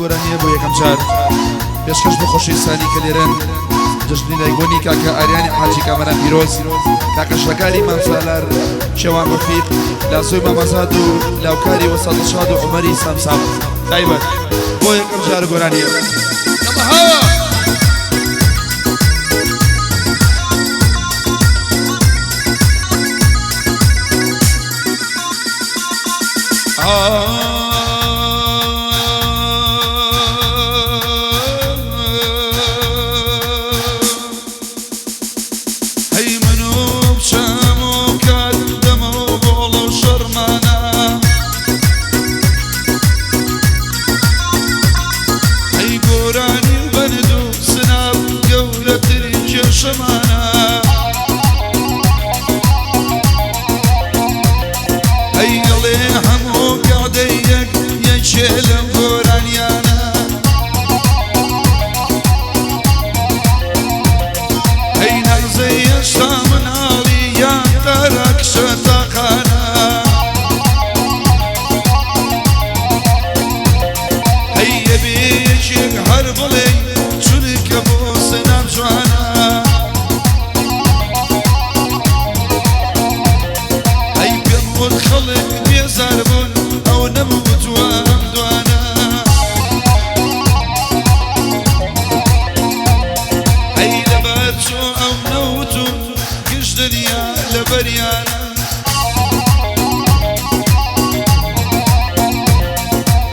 گۆرانیە بۆ یەکەم جار پێشکەش بە خۆشەویستانی کە لێرەن. جەژنی لایکبوونی کاکە ئاریانی حاجی کامەران پیرۆز، کاکە شەکاری مام سالار، شێوان ڕەفیق، لاسۆی مامەزاد و لاوکاری وەستا دڵشاد و عومەری سامسام. تایبەت بۆ یەکەم جار گۆرانیە. هەی من و بچەم و کات دەمە و بۆڵە و شەڕمانە هەی گۆرانی و بەند و سناو گەورەترین کێشەمانە ئەی ئەڵێ هەموو قەعدەی یەک یەکێ لەم گۆرانیانە ئەی نازەی هێشتا مناڵی یان تارا کچە تاقانە ئەی ئەبێ یەکێک هەر بڵێ چونکە بۆ سنام جوانە ئەی پێم وت خەڵک بێزار بوون ئەو نەموتووە ئەم دوانە ئەی لەبەر چۆ ئەو نەوت و گشت دنیا لەبەریانە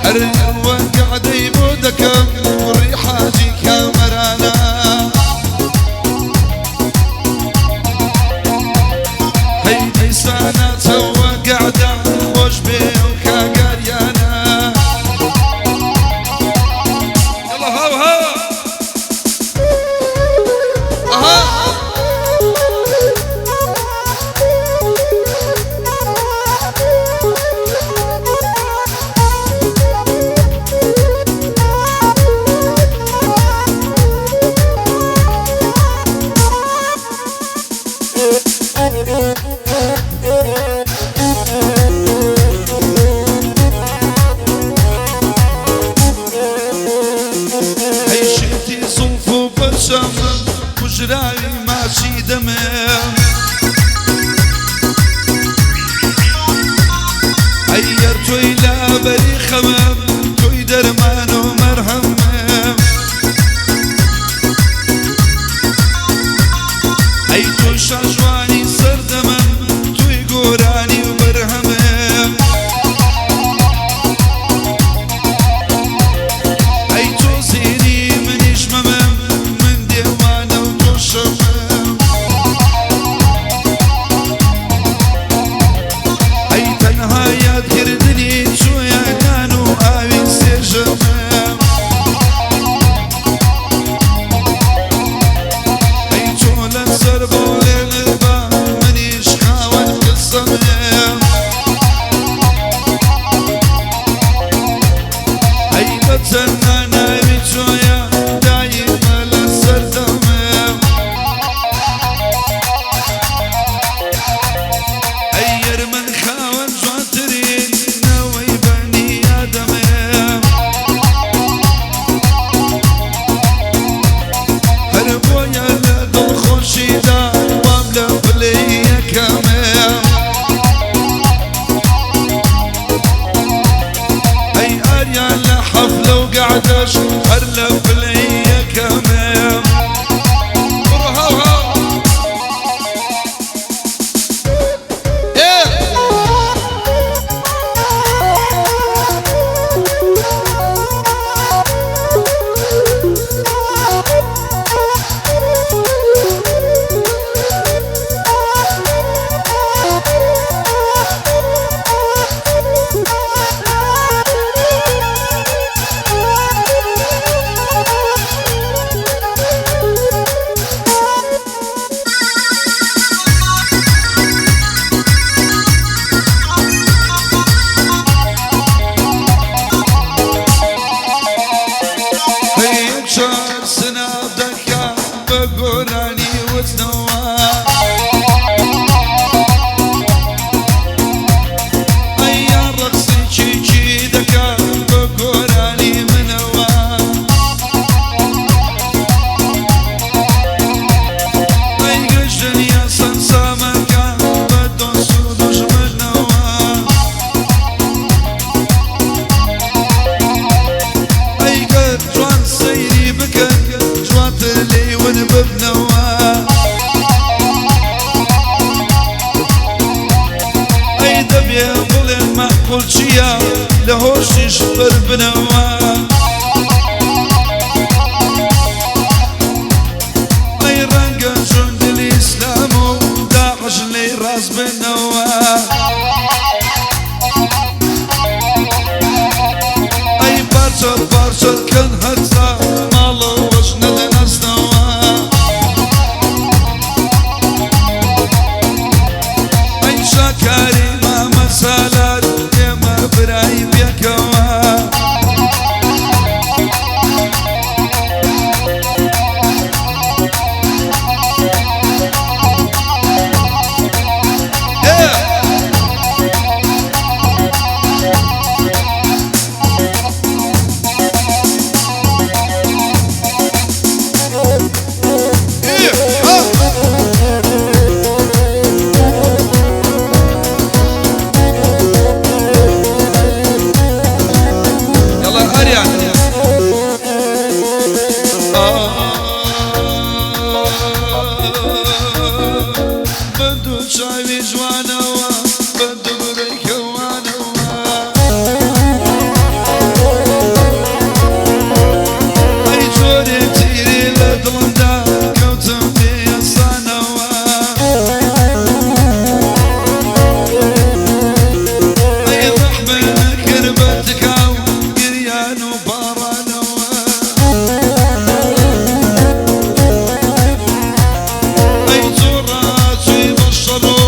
هەر ئەوە گەعدەی بۆ دەکەم کوڕی حاجی کامەرانە هەی دیسانە چەوە گەعدە خۆش بێ و کاگاریانە يلا هاو هاو أها. هەی شێتی زوڵف و پەرچەمم کوژراوی ماچی دەمم ئەی یەر تۆی لابەری خەمم تۆی دەرمان و مەرهەمم ئەی تۆی شاژوانی سەردەمم تۆی گۆرانی و بەرهەمم ئەی تۆ زیری منیش مەمم من دێوانە و تۆ شەمم ئەی تەنها یادکردنی چۆیە نان و ئاوی سێژەمم ئەی تۆ لەسەر بڵێنت بە منیش خاوەن قسەمم ئەی بە تەنها ناوی تۆیە دایمە لەسەر دەمم ئەی یەر من خاوەن جوانترین نەوەی بەنی ئادەمم هەر بۆیە لە دڵخۆشیدا وام لە پلەی یەکەمم ئەی ئاریان لە حەفلە و گەعدەش هەر لە پلەی یەکەمم بڕۆ هاو هاو ئێ بە دوو چاوی جوانەوە بە دوو برۆی کەوانەوە. ئەی جۆرێ تیرێ لە دڵمدا کەوتم بێ ئەسانەوە. ئەی ڕەحمە نەکرد بە تکا و گریان و باڕانەوە. ئەی جۆڕاچووی بە شەڕ و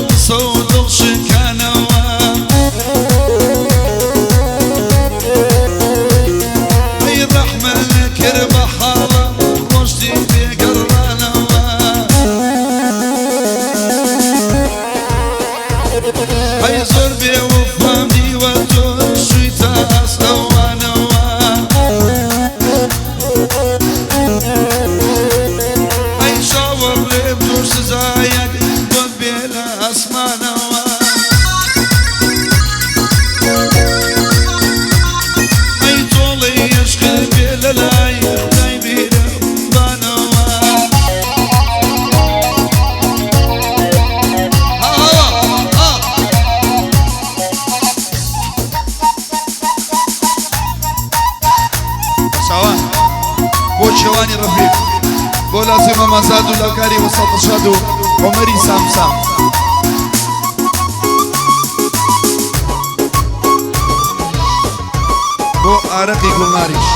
قسە و دڵ شکانەوە. ئەی ڕەحمە نەکرد بە حاڵە ڕۆشتی بێگەڕانەوە. ئەی زۆر بێ وەفام دیوە تۆ شوویتە ئاستەوانەوە. ئەی چاوەڕێم تۆ سزایەک بۆت بێ لە ئاسمانەوە. ئەی تۆڵەی عشقت بێ لە لای خودای میهرەبانەوە. چاوان بۆ چێوانی ڕەفیق، بۆ لازی مامازاد و لاوکاری وەسا دڵشاد و عومەری سامسام. بۆ ئارەقی گوڵناریش.